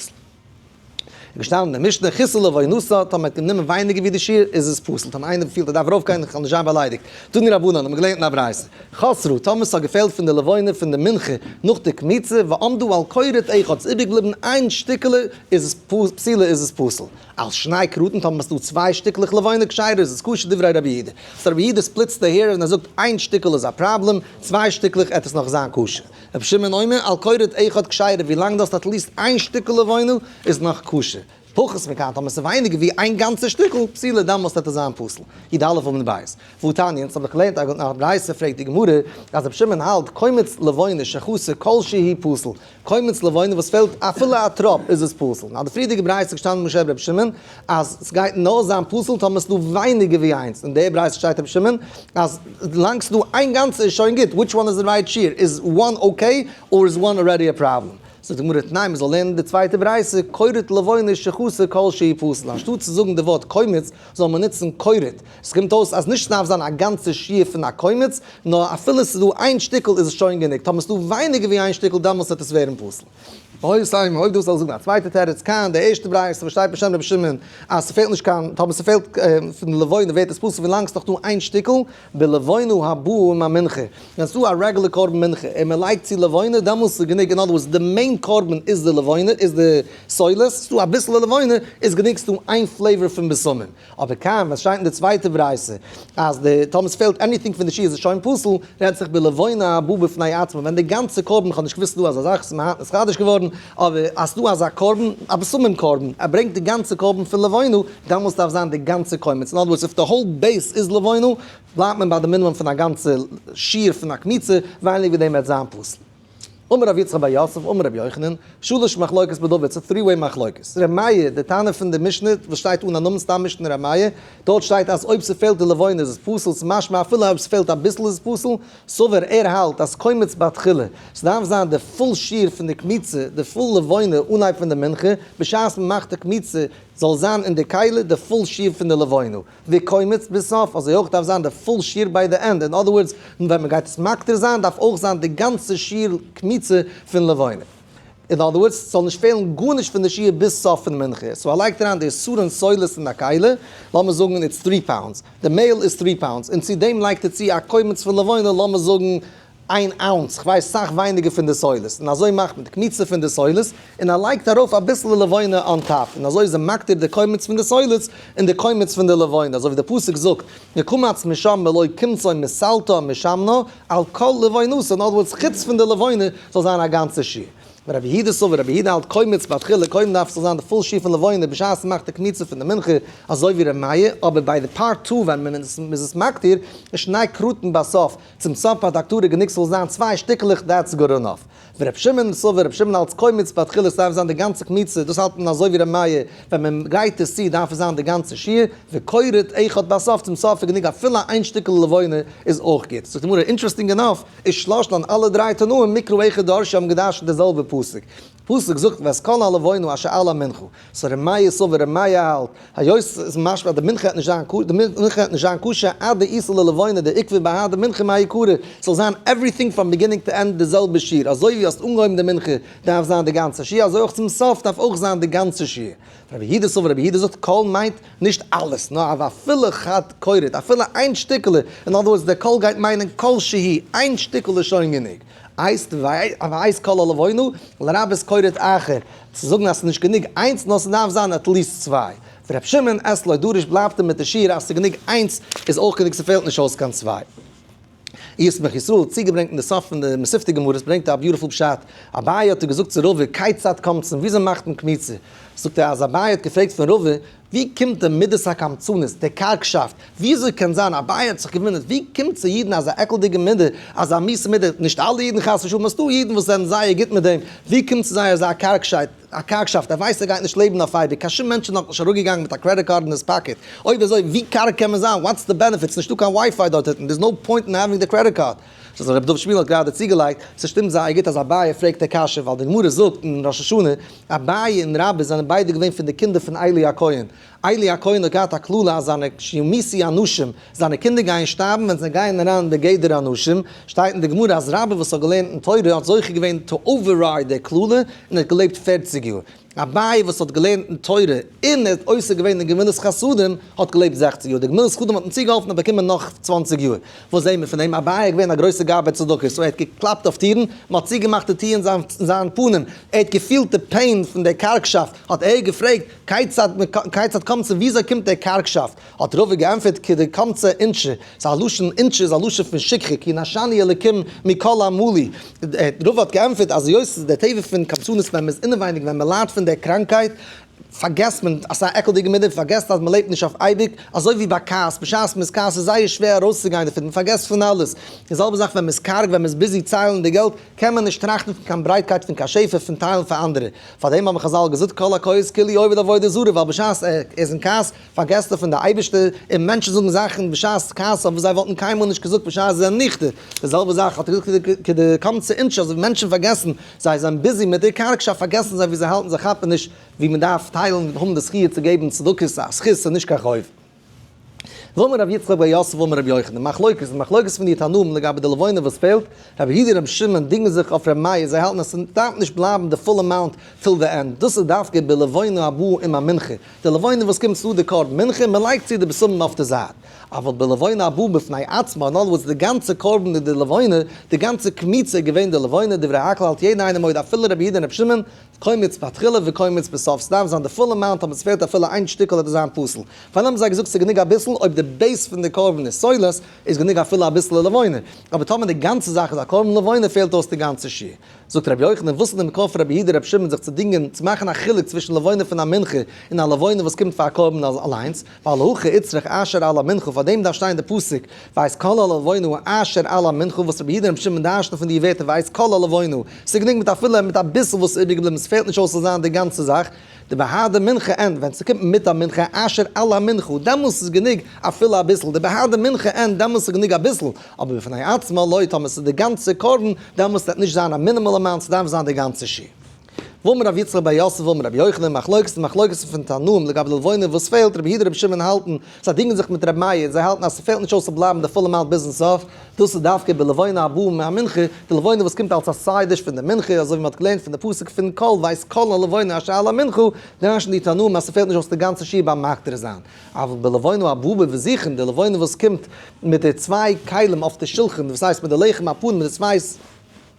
איז געשטאנען אין די משנה, חיסר לבונתה, טאמער האט גענומען ווייניגער ווי די שיעור, איז עס פסול, טאמער איינער פילט ער דארף ארויפגיין, איך זאל נישט זיין באליידיגט. תנו רבנן, האבן מיר געלערנט אין א ברייתא, חסרה, טאמער ס'האט געפעלט פון די לבונה פון די מנחה נאך די קמיצה, ועמדה על קורט אחד, ס'איז איבערגעבליבן איין שטיקעלע, איז עס פסולה איז עס פסול. על שני קרטין, טאמער ס'איז דא צוויי שטיקלעך לבונה כשרה איז עס כשר דברי רבי יהודה. סאו רבי יהודה splits די hair און ער זאגט איין שטיקל איז א פראבלעם, צוויי שטיקלעך עט עס נאך זיין כשר. רבי שמעון אומר על קורט אחד כשרה ווילאנג דו האסט at least איין שטיקל לבונה איז נאך כשר. פחות מכאן טאמער ס'איז ווייניגער ווי איין גאנצע שטיקל פסולה דאמאלס וועט עס זיין פסול. י א עמוד בית. והתניא, אונז האבן דאך געלערנט א ברייתא פרעגט די גמרא אז רבי שמעון האלט קומץ לבונה שחסר כל שהוא פסול, קומץ לבונה וואס פעלט אפילו א טראפ איז עס פסול. נאר די פריערדיגע ברייתא איז געשטאנען בשם רבי שמעון אז סגייט נאר זיין פסול טאמער ס'דא ווייניגער ווי איינס, אין די ברייתא שטייט רבי שמעון אז לאנג ס'דא איין גאנצע איז שוין גוט, which one איז די right שיעור, איז one okay or איז one already א פראבלעם? זאגט די גמרא תנאי מ'זאל לערנען די צווייטע ברייתא קורט לבונה שחסר כל שהוא פסול, אנשטאט צו זאגן די ווארט קומץ זאל מען נוצן קורט, עס קומט אויס אז נישט ס'דארף זיין א גאנצע שיעור פון א קומץ, נאר אפילו ס'איז דא איין שטיקל איז עס שוין גענוג, טאמער ס'איז דא ווייניגער ווי איין שטיקל דאמאלס וועט עס ווערן פסול. אויב סיי אויב דו זאלסט זאגן א צווייטע תירוץ כאן, די ערשטע ברייתא וואס שטייט בשם רבי שמעון אז ס'פעלט נישט קיין, טאמער ס'פעלט פון די לבונה ווערט עס פסול ווילאנג ס'נאך דא איין שטיקל, בלבונה הבאה עם המנחה, ווען ס'דא א רעגולער קרבן מנחה און מ'לייגט צו לבונה דעמאלס איז גענוג, אין other words די main קרבן איז די לבונה איז די סולת, ס'דא אביסעלע לבונה איז גענוג ס'דא איין flavor פון בשמים. אבער כאן וואס שטייט אין די צווייטע ברייתא אז די טאמער ס'פעלט anything פון די שיעור איז עס שוין פסול, רעדט זיך בלבונה הבאה בפני עצמה, ווען די גאנצע קרבן, כ'האב נישט געוואוסט ס'דא אזא זאך, ס'איז מיר היינט נתחדש געווארן, אבער אז ס'דא אזא קרבן, א בשמים קרבן, ער ברענגט די גאנצע קרבן פון לבונה, דעמאלס דארף זיין די גאנצע קומץ, אין other words if the whole base איז לבונה, בלייבט מען ביי די מינימום פון א גאנצע שיעור פון א קמיצה, ווייניגער ווי דעם וועט זיין פסול. אמר רבי יצחק בר יוסף אמר רבי יוחנן, שלש מחלוקת בדבר, ס'איז three way מחלוקת. ר' מאיר, די תנא פון די משנה וואס שטייט אן א נאמען סתם משנה ר' מאיר, דארט שטייט אז אויב ס'פעלט די לבונה איז עס פסול, ס'איז משמע אפילו אויב ס'פעלט אביסל איז עס פסול, סבר ער האלט אז קומץ בתחילה, ס'דארף זיין די full שיעור פון די קמיצה, די full לבונה אנהייב פון די מנחה, בשעת מ'מאכט די קמיצה זאל זיין אין די כלי די full שיעור פון די לבונה. וקומץ בסוף, אזוי אויך דארף זיין די full שיעור ביי די end, אין other words, ווען מען גייט עס מקטיר זיין דארף אויך זיין די גאנצע שיעור קמיצה פון לבונה. אין other words, ס'זאל נישט פעלן גארנישט פון די שיעור ביז סוף פון מנחה, so ער לייגט אריין די עשרון סולת אין א כלי, לאמיר זאגן it's three pounds, די מעהל איז three pounds, און צו דעם לייגט ער צו א קומץ פון לבונה, לאמיר זאגן איין ounce, כ'ווייס סאך ווייניגער פון די סולת, און אזוי מאכט מען די קמיצה פון די סולת, און ער לייגט ארויף אביסל לבונה on top, און אזוי איז ער מקטיר די קומץ פון די סולת און די קומץ פון די לבונה, אזוי ווי די פסוק זאגט, וקמץ משם מלא קומצו מסלתה משמנה, על כל לבונתה, אין other words חוץ פון די לבונה זאל זיין א גאנצע שיעור. ורבי יהודה סבר, רבי יהודה האלט קומץ בתחילה, קודם דארף עס זאל זיין די full שיעור פון לבונה בשעת מ'מאכט די קמיצה פון די מנחה, אזוי ווי ר' מאיר, אבער ביי די part two ווען מען איז עס מקטיר, איז שני קרטין בסוף, צום סוף פאר די הקטרה גענוג ס'זאל זיין צוויי שטיקלעך that's good enough. ור' שמעון סבר ר' שמעון האלט קומץ בתחילה ס'דארף זיין די גאנצע קמיצה דאס האלט מען אזוי ווי ר' מאיר ווען מען גרייט עס צו דארף עס זיין די גאנצע שיעור וקורט אחד בסוף צום סוף איז גענוג אפילו איין שטיקל לבונה איז אויך גוט. זאגט די גמרא interesting enough איז שלשתן אלע דריי תנאים מקרא אחד דרשו האבן געדרשנט די זעלבע פסוק. פסוק זאגט ואת כל הלבונה אשר על המנחה. so ר' מאיר סבר ר' מאיר האלט, היות ס'איז משמע אז די מנחה העט נישט זיין די מנחה העט נישט זיין כשר עד דאיתא ללבונה דעקבא בהדי מנחה מעיקרא, ס'זאל זיין everything from beginning to end די זעלבע שיעור, אזוי ווי האסט אנגעהויבן די מנחה דארף זיין די גאנצע שיעור, אזוי אויך צום סוף דארף אויך זיין די גאנצע שיעור. רבי יהודה סבר רבי יהודה זאגט כל מיינט נישט אלעס, נאר אפילו חד קורט, אפילו איין שטיקעלע, אין other words דער כל גייט מיינען כל שהיא, איין שטיקל איז שוין גענוג. הייסט ואת כל הלבונה לרבות קורט אחר, צו זאגן אז ס'איז נישט גענוג איינס נאר ס'דארף זיין at least צוויי. ור' שמעון אית ליה דריש בלייבט ער מיט די שיעור אז ס'איז גענוג איינס איז אויך גענוג ס'פעלט נישט אויס קיין צוויי. ישמח ישראל צוגעברענגט אין די סוף פון די מתיבתא גמרות ברענגט א beautiful פשט, אביי האט געזאגט צו רבא כיצד קומצין וויאזוי מאכט מען קמיצה? זאגט ער אז אביי האט געפרעגט פון רבא, ווי קומט די מידת הקמצנות, די קארגשאפט, וויאזוי קען זיין, אביי האט זיך געוואונדערט, ווי קומט צו אידן אזא עקלדיגע מידה, אזא מיסע מידה, נישט אלע אידן חס ושלום, עס איז דא אידן וואס זענען זייער גוט מיט דעם, ווי קומט צו זיי אזא קארגשייט, א קארגשאפט, ער ווייסט ער גייט נישט לעבן אויף אייביג, קיין שום מענטש איז נאכנישט אראפגעגאנגען מיט א credit card אין his pocket, אויב אזוי ווי קארג קען מען זיין, what's the benefit, ס'נישטא קיין WiFi דארט אונטן, there's no point in having the credit card. ס'איז רבי דוד שמיל האט גראדע צוגעלייגט, ס'שטימט זייער גוט אז אביי פרעגט די קשיא, ווייל די גמרא זאגט אין ראש השנה, אביי און רבה זענען ביידע געווען פון די קינדער פון עלי הכהן, עלי הכהן האט געהאט א קללה אז זיינע שימותו אנשים, זיינע קינדער גייען שטארבן ווען זיי גייען אריין אין די גדר אנשים, שטייט אין די גמרא אז רבה וואס האט געלערנט אין תורה האט זוכה געווען to override די קללה און האט געלעבט פערציג יאר. אביי וואס האט געלערנט אין תורה און ער האט עוסק געווען אין גמילות חסדים האט געלעבט 60 יאר, די גמילות חסדים האט אים צוגעהאלפן און באקומען נאך 20 יאר. וואס זעהן מיר פון דעם? אביי איז געווען א גרויסע גבאי צדקה, so ער האט געקלאפט אויף טירן, מען האט צוגעמאכט די טיר אין זיין פנים, ער האט געפילט די pain פון די קארגשאפט, האט ער געפרעגט, כיצד כיצד קמצא, וויאזוי קומט די קארגשאפט? האט רבא געענטפערט, כדקמצי אינשי, ס'איז א לשון, אינשי איז א לשון פון שכחה, כי נשני אלקים מכל עמלי. רבא האט געענטפערט אז היות ס'איז דער טבע פון קמצנות ווען מ'איז אינעווייניג ווען מ'ליידט פון דער קראנקייט, פארגעסט מען אז ס'איז א עקלדיגע מידה, מ'פארגעסט אז מ'לעבט נישט אויף אייביג, אזוי ווי ביי כעס, בשעת מ'איז כעס איז זייער שווער ארויסצוגיין דערפון, מ'פארגעסט פון אלעס. די זעלבע זאך ווען מ'איז קארג, ווען מ'איז busy ציילן די געלט, קען מען נישט טראכטן פון קיין ברייטקייט פון קיין שפע פון טיילן פאר אנדערע. פארדעם האבן חז"ל געזאגט כל הכועס כאילו עובד עבודה זרה, ווייל בשעת ער איז אין כעס פארגעסט ער פון די אייבערשטער, און מענטשן זאגן זאכן בשעת כעס אויף וואס זיי וואלטן קיינמאל נישט געזאגט בשעת זיי זענען ניכטער. די זעלבע זאך האט ער געזאגט כדקמצי אינשי, אזוי ווי מענטשן פארגעסן, זיי זענען busy מיט די קארגשאפט פארגעסן זיי ווי זיי האלטן, זיי כאפן נישט ווי מען דארף טיילן און האבן די זכי' צו געבן צדקות, א זכות און נישט קיין חוב. ואמר רבי יצחק בר יוסף ואמר רבי יוחנן, מחלוקת, די מחלוקת פון די תנאים לגבי די לבונה וואס פעלט, רבי יהודה און רבי שמעון דינגען זיך אויף רבי מאיר, זיי האלטן אז ס'דארף נישט בלייבן די full amount till the end, דאס איז דווקא בלבונה הבאה עם המנחה, די לבונה וואס קומט צו די קרבן מנחה, מען לייגט צו די בשמים אויף די זייט. אבל בלבונה הבאה בפני עצמה, אין other words די גאנצע קרבן איז די לבונה, די גאנצע קמיצה איז געווען די לבונה, דברי הכל האלט יעדער איינער מודה אפילו רבי יהודה און רבי שמעון, קומץ בתחילה וקומץ בסוף, ס'דארף זיין די full amount אבער ס'פעלט אפילו איין שטיקל וועט עס זיין פסול. פארדעם האבן זיי געזאגט ס'איז גענוג אביסל, אויב די base פון די קרבן איז סולת איז גענוג אפילו אביסל לבונה, אבער טאמער די גאנצע זאך איז א קרבן לבונה פעלט אויס די גאנצע שיעור. זאגט רבי יוחנן, וואס איז די מקור פון רבי יהודה רבי שמעון זיך צו דינגען צו מאכן א חילוק צווישן לבונה פון א מנחה און א לבונה וואס קומט פאר א קרבן אליינס, ווייל הכא איצטריך אשר על המנחה, פאר דעם דארף שטיין די פסוק ואת כל הלבונה אשר על המנחה, וואס רבי יהודה און רבי שמעון דרש'נען פון די ווערטער ואת כל הלבונה, ס'איז גענוג מיט אפילו מיט אביסל וואס איז איבערגעבליבן, ס'פעלט נישט אויס צו זיין די גאנצע זאך, דבהדי מנחה אין, ווען ס'קומט מיט א מנחה אשר על המנחה, דעמאלס איז גענוג אפילו אביסל, דבהדי מנחה אין, דעמאלס איז גענוג אביסל, אבער בפני עצמה לא, טאמער ס'איז די גאנצע קרבן, דעמאלס וועט נישט זיין א minimal amount, ס'דארף זיין די גאנצע שיעור. ואמר רבי יצחק בר יוסף ואמר רבי יוחנן, מחלוקת די מחלוקת פון תנאים לגבי די לבונה וואס פעלט, רבי יהודה רבי שמעון האלטן, זיי דינגען זיך מיט רבי מאיר, זיי האלטן אז ס'פעלט נישט אויס צו בלייבן די full amount ביזן סוף, דאס איז דווקא בלבונה הבאה עם המנחה, די לבונה וואס קומט אלס א side dish פון די מנחה, אזוי ווי מ'האט געלערנט פון די פסוק פון כל ואת כל הלבונה אשר על המנחה, דרש'ן די תנאים אז ס'פעלט נישט אויס די גאנצע שיעור ביים מקטיר זיין. אבל בלבונה הבאה בבזיכין, די לבונה וואס קומט מיט די צוויי כלים אויף די שולחן, דאס הייסט מיט די לחם הפנים מיט די צוויי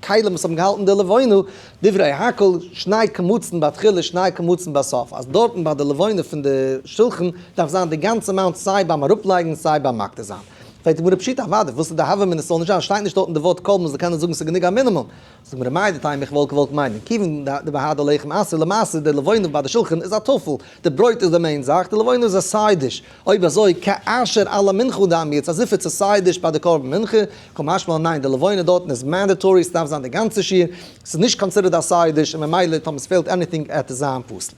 כלים וואס האבן געהאלטן די לבונה, דברי הכל, שני קמצין בתחילה שני קמצין בסוף, אז דארטן ביי די לבונה פון די שולחן דארף זיין די גאנצע amount סיי ביים אראפלייגן סיי ביים מקטיר זיין. פרעגט די גמרא פשיטא אוודאי, וואס איז די הוה אמינא ס'זאל נישט זיין, שטייט נישט דארטן די ווארט כל מ'זאל קענען זאגן ס'איז גענוג א מינימום. זאגט מיר מהו דתימא איך וואלט געוואלט מיינען, כיוון דבהדי לחם אתיא, למעשה די לבונה ביי די שולחן איז א טפל, די ברויט איז די main זאך, די לבונה איז א side dish, אויב אזוי כאשר על המנחה דמי, it's as if it's a side dish ביי די קרבן מנחה, קא משמע לן ניין די לבונה דארטן איז mandatory ס'דארף זיין די גאנצע שיעור, ס'איז נישט considered א side dish און ממילא טאמער ס'פעלט anything עט עס זיין פסול.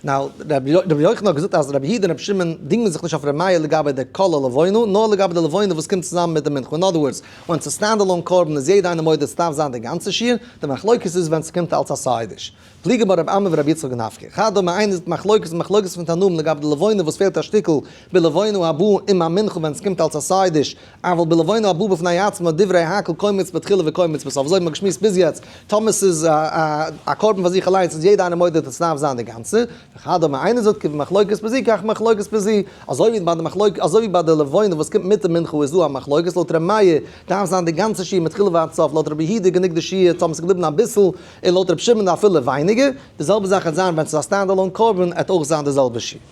now, רבי יוחנן האט געזאגט אז רבי יהודה און רבי שמעון דינגען זיך נישט אויף רבי מאיר לגבי די כל הלבונה, נאר לגבי די לבונה וואס קומט צוזאמען מיט די מנחה. in other words, ווען ס'איז stand alone קרבן איז יעדע איינער מודה ס'דארף זיין די גאנצע שיעור, די מחלוקת איז ווען ס'קומט אלס א side dish. פליגי בה רבי אמי ורבי יצחק נפחא. חד אמר איינער זאגט מחלוקת מחלוקת פון תנאים לגבי די לבונה וואס פעלט א שטיקל בלבונה הבאה עם המנחה ווען ס'קומט אלס א side dish, אבל בלבונה הבאה בפני עצמה דברי הכל קומץ בתחילה וקומץ בסוף, אזוי האט מען געשמועסט ביז יעצט, טאמער ס'איז א קרבן פאר זיך אליינס איז יעדע איינער מודה אז ס'דארף זיין די גאנצע, וחד אמר איינער זאגט כיוון מחלוקת בזו כך מחלוקת בזו, אזוי ווי ביי די מחלוקת אזוי ווי ביי די לבונה וואס קומט מיט די מנחה איז דא א מחלוקת לויט ר' מאיר דארף זיין די גאנצע שיעור מתחילה ועד סוף לויט רבי יהודה גענוג די שיעור טאמער ס'איז געבליבן אביסל און לויט ר' שמעון אפילו ווייניגער, די זעלבע זאך וועט זיין ווען ס'איז א stand alone קרבן עט אויך זיין די זעלבע שיעור.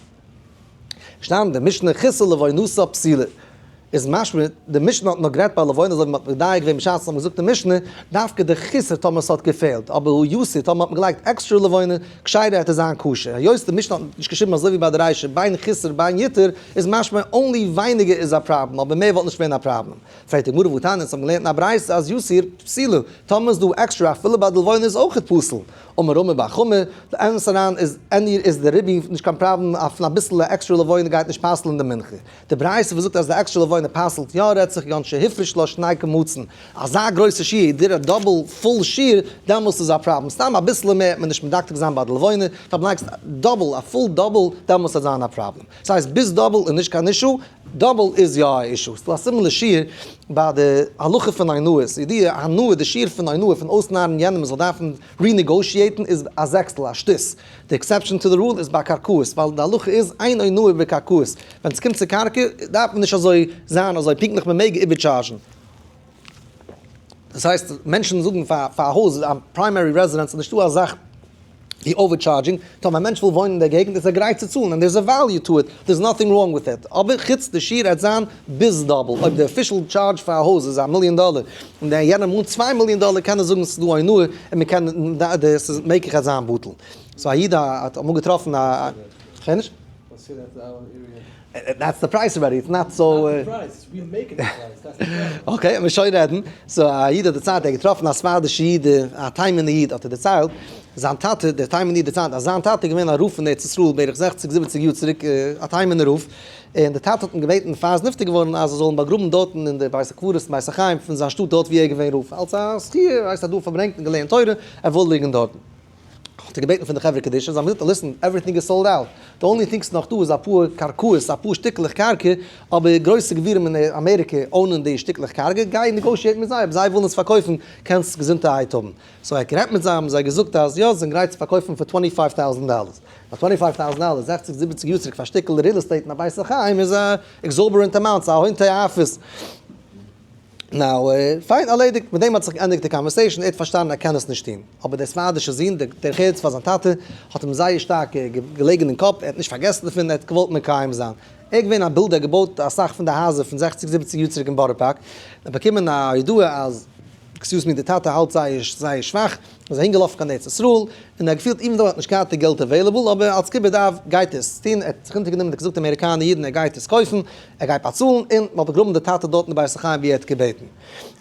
שטאנען די משנה חיסל לבונתה פסולה. איז משמע, די משנה האט נאר גערעדט ביי לבונה אזוי ווי מ'האט מדייק געווען בשעת מ'האט געזאגט די משנה, דווקא די חסר טאמער ס'האט געפעלט, אבער הא יתיר טאמער האט מען געלייגט עקסטרע לבונה, כשרה העט עס זיין כשר. היות די משנה האט נישט געשריבן אזוי ווי ביי די רישא בין חסר בין יתר, איז משמע only ווייניגער איז א פראבלעם אבער מער וואלט נישט געווען א פראבלעם. פרעגט די גמרא והתניא, אונז האבן געלערנט אין א ברייתא אז יתיר פסולה, טאמער איז דא עקסטרע אפילו ביי די לבונה איז אויכעט פסול. אמר רמי בר חמא, די אמת אריין איז עני איז די ריבוי נישט קיין פראבלעם אפילו אביסעלע עקסטרע לבונה גייט נישט פסל'ן די מנחה. די ברייתא וואס זאגט אז די עקסטרע לבונה פסל'ט יא רעדט זיך כגון שהפריש לה שני קמצין, אזא גרויסע שיעור, דירה double full שיעור, דעמאלסט איז א פראבלעם, סתם אביסעלע מער וועט מען נישט מדקדק זיין ביי די לבונה, טאמער לייגסט double א full double דעמאלסט וועט זיין א פראבלעם. ס'הייסט ביז double איז נישט קיין issue, double איז יא א issue. ס'דא א similar שיעור ביי די הלכה פון אונאות, ידיעה הנאה די שיעור פון אונאה פון אויסנארן יענעם מ'זאל דארפן renegotiate ן איז א זעקסטל, א שתית. די exception to the rule איז ביי קרקעות, ווייל די הלכה איז אין אונאה בקרקעות, ווען ס'קומט צו קרקע דארף מען נישט אזוי זיין אזוי פונקטליך מען מעג איבערטשארזשן. דאס הייסט מענטשן זאגן פאר א הויז א primary residence איז נישטא א זאך ווי overcharging, טאמער א מענטש וויל וואוינען אין דער געגנט איז ער גרייט צו צאלן and there is a value to it, there is nothing wrong with it, אבער חוץ די שיעור העט זיין ביז double, אויב די official charge פאר א הויז איז א מיליאן דאלער און דער יענער מאנט 2 מיליאן דאלער קען ער זאגן ס'איז דא אונאה און מען קען דאס איז מעגליך העט זיין בטל. so א איד האט אמאל געטראפן א. כ'הער נישט. That's the price already, it's not so. Okay, מיר שוין רעדן. So א איד האט דערציילט, ער האט געטראפן א ספרדישע איד, א תימן'ע איד, האט ער דערציילט, זיין טאטע, דער תימן'ע איד דערציילט אז זיין טאטע איז געווען א רב פון ארץ ישראל בערך זעכציג זיבעציג יאר צוריק, א תימן'ע רב, און דער טאטע האט אים געבעטן פאר ער איז נפטר געווארן אז ער זאל אים באגראבן דארטן אין די בית הקברות אין בית החיים פון זיין שטאט דארט ווי ער איז געווען רב, אלס א זכי', ער האט דא פארברענגט און געלערנט תורה, ער וויל ליגן דארטן. האט ער געבעטן פון די חברה קדישא, זיי האבן געזאגט listen, everything is sold out, די only thing ס'נאך דא איז אפאר קרקעות, אפאר שטיקלעך קרקע, אבער גרויסע גבירים אין אמעריקע own ען די שטיקלעך קרקע, גיי negotiate מיט זיי, אויב זיי ווילן עס פארקויפן קענסט געזונטערהייט האבן. so ער האט גערעדט מיט זיי, האבן זיי געזאגט אז יא, זיי זענען גרייט צו פארקויפן פאר 25,000 דאלער. פאר 25,000 דאלער, זעכציג זיבעציג יאר צוריק פאר א שטיקל real estate אין א בית החיים איז א exorbitant amount, ס'איז א הון תועפות. Now, פיין, ארלעדיגט. מיט דעם האט זיך געענדיגט די conversation, ער האט פארשטאנען ער קען עס נישט טון. אבער דער ספרדישער זון, דער דרך ארץ פאר זיין טאטע, האט אים זייער שטארק געלעגן אין קאפ, ער האט נישט פארגעסן דערפון, ער האט געוואלט מקיים זיין. ער איז געווען א builder, ער האט געבויט אסאך פון די הייזער פון זעכציג זיבעציג יאר צוריק אין בארא פארק. ער האט באקומען א הודעה אז, excuse me, דער טאטע האלט זייער זייער שוואך, איז אהין געלאפן קיין ארץ ישראל, און ער האט געפילט even though ער האט נישט געהאט די געלט available, אבער אלס כיבוד אב גייט ער עס טון, ער האט זיך אונטערגענומען, ער האט געזאגט אמעריקאנער אידן ער גייט עס קויפן, ער גייט באצאלן, און מען האט באגראבן די טאטע דארט אין די בית החיים ווי ער האט געבעטן.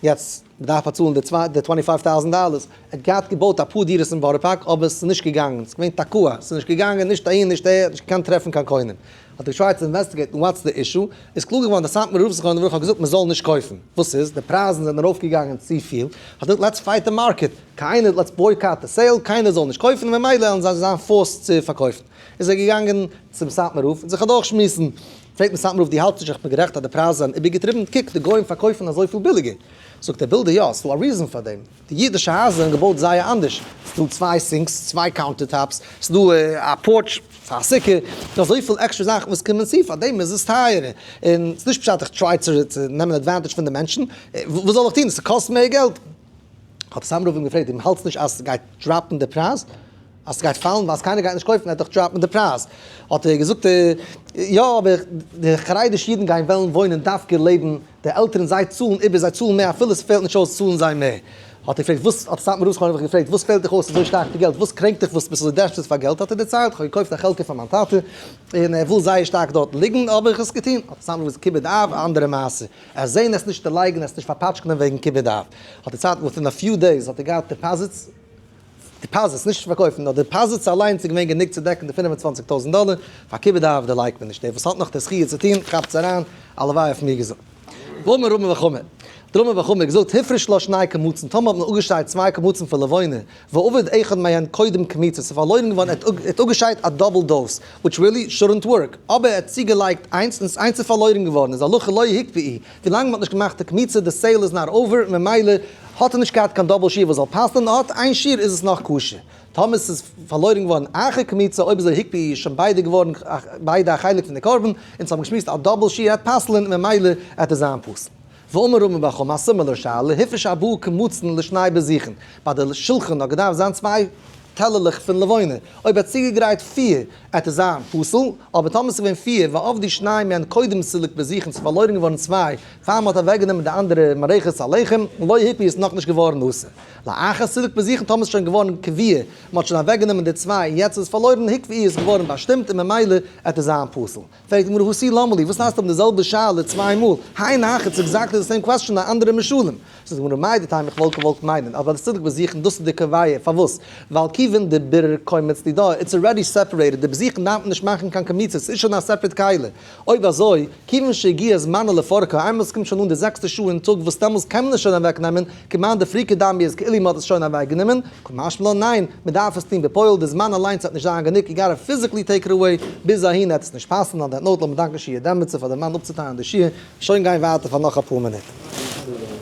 יעצט, מען דארף באצאלן די צוויי די 25 טויזנט דאלערס, ער האט געהאט געבויט אפאר דירות אין בארא פארק, אבער עס איז נישט געגאנגען, עס איז געווען תקוע, עס איז נישט געגאנגען נישט אהין נישט אהער, נישט געקענט טרעפן קיין קונים. האט ער גע try ט צו investigate ן what's the issue, איז קלאר געווארן די סאטמאר רב זכרונו לברכה האט געזאגט מען זאל נישט קויפן, וואס איז? די פרייזן זענען ארויפגעגאנגען צופיל, האט ער געזאגט let's fight the market, קיינער let's boycott the sale, קיינער זאל נישט קויפן און ממילא וועלן זיי זיין forced צו פארקויפן. איז ער געגאנגען צום סאטמאר רב און זיך אדורכשמועסן, פרעגט אים סאטמאר רב דו האלטסט נישט איך בין גערעכט אז די פרייזן זענען איבערגעטריבן, קוק די גוים פארקויפן אזויפיל ביליגער, זאגט דער builder יא, ס'דא א reason פאר דעם, די אידישע הייזער זענען געבויט זייער אנדערש, ס'דא צוויי sinks, צוויי counter tops, ס'דא א porch פאר א סוכה, ס'דא אזויפיל עקסטרע זאכן וואס קומען צו, פארדעם איז עס טייערער, און ס'נישט פשט איך try צו נעמען advantage פון די מענטשן, וואס זאל איך טון, ס'קאסט מער געלט. האט סאטמאר רב אים געפרעגט, דו האלטסט נישט אז ס'גייט drop ן די פרייז? אז ס'גייט פאלן ווייל קיינער גייט נישט קויפן וועט דאך drop ן די פרייז. האט ער געזאגט, יא אבער די חרדישע אידן גייען וועלן וואוינען דווקא לעבן די עלטערן זיי צאלן איבער זיי צאלן מער אפילו ס'פעלט נישט אויס צאלן זיי מער. האט ער געפרעגט וואס האט סאטמאר רב זכרונו לברכה געפרעגט וואס פעלט דיך אויס אזוי שטארק די געלט וואס קרענקט דיך וואס ביסט אזוי desperate פאר געלט האט ער דערציילט כ'האב געקויפט א חלקה פאר מיין טאטע און ער וויל זייער שטארק דארטן ליגן האב איך עס געטון האט סאטמאר רב געזאגט כיבוד אב א אנדערע מעשה עס זעהן עס נישט דערלייגן עס נישט פארפאטשקענען וועגן כיבוד אב האט דערציילט within a few days האט ער געהאט deposits deposits, נישט פארקויפן, נאר deposits אליינס איז געווען גענוג צו דעקן די 25,000 דאלער, פאר כיבוד אב דערלייגט מען נישט, דער וואס האט נאך די זכי' צו טון, כאפטס אריין, הלוואי אויף מיר געזאגט. ואמר רמי בר חמא, האט רמי בר חמא געזאגט, הפריש לה שני קמצין, טאמער האט מען אפגעשיידט צוויי קמצין פון לבונה, ואבד אחד מהן קודם קמיצה, ס'איז פארלוירן געווארן, ער האט אפגעשיידט א double dose, which really shouldn't work, אבער ער האט צוגעלייגט איינס און איינס איז פארלוירן געווארן, איז הלכה לא הקפיאו, ווילאנג מ'האט נישט געמאכט די קמיצה, די sale איז not over, ממילא האט ער נישט געהאט קיין double שיעור וואס זאל פסל'ן, ער האט איין שיעור איז עס נאך כשר. טאמער ס'איז פארלוירן געווארן אחר קמיצה, אויב אזוי הקפיאו איז שוין ביידע געווארן ביידע א חלק פון די קרבן, אונז האבן געשמועסט א double שיעור העט פסל'ן ממילא העט עס זיין פסול. ואמר רמי בר חמא א similar שאלה, הפריש ארבעה קמצין לשני בזיכין, ביי די שלחן האט געדארפט זיין צוויי. טעלערלעך פון לבונה, אויב ער האט צוגעגרייט פיר עט עס זיין פסול, אבער טאמער ס'איז געווען פיר ואבדו שניים מהן קודם סילוק בזיכין ס'איז פארלוירן געווארן צוויי פאר מ'האט אוועקגענומען די אנדערע מערכת הלחם, לא הוקבעו איז נאכנישט געווארן אסור. לאחר סילוק בזיכין טאמער ס'איז שוין געווארן קביעה, מ'האט שוין אוועקגענומען די צוויי און יעצט איז עס פארלוירן הוקבעו איז געווארן באשטימט און ממילא עט עס זיין פסול. פרעגט די גמרא הא תו למה לי, וואס הייסט האבן די זעלבע שאלה צוויי מאל? היינו הך it's exactly the same question א אנדערע משלים. זאגט די גמרא מהו דתימא איך וואלט געוואלט מיינען אז ביי די סילוק בזיכין דאס איז די קביעה פארוואס? ווייל כיוון דבירור קומץ דידה it's already separated די בזיכין דארף מען נישט מאכן קיין קמיצה ס'איז שוין א separate כלי אויב אזוי כיוון שהגיע זמנה לפורקה איינמאל ס'קומט שוין אן די זעקסטע שעה אין טאג וואס דעמאלס קען מען עס שוין אוועק נעמען כמאן דפריקא דמי איז כאילו מ'האט עס שוין אוועק גענומען קא משמע לן ניין מ'דארף עס טון בפועל די זמן אליינס וועט נישט זיין גענוג you gotta physically take it away ביז אהין וועט עס נישט פאסן on that note לאמיר דאנקן שיע דעמעצער פאר די מאן אפצוטיילן די שיעור שוין גיין ווייטער פאר נאך אפאר מינוט.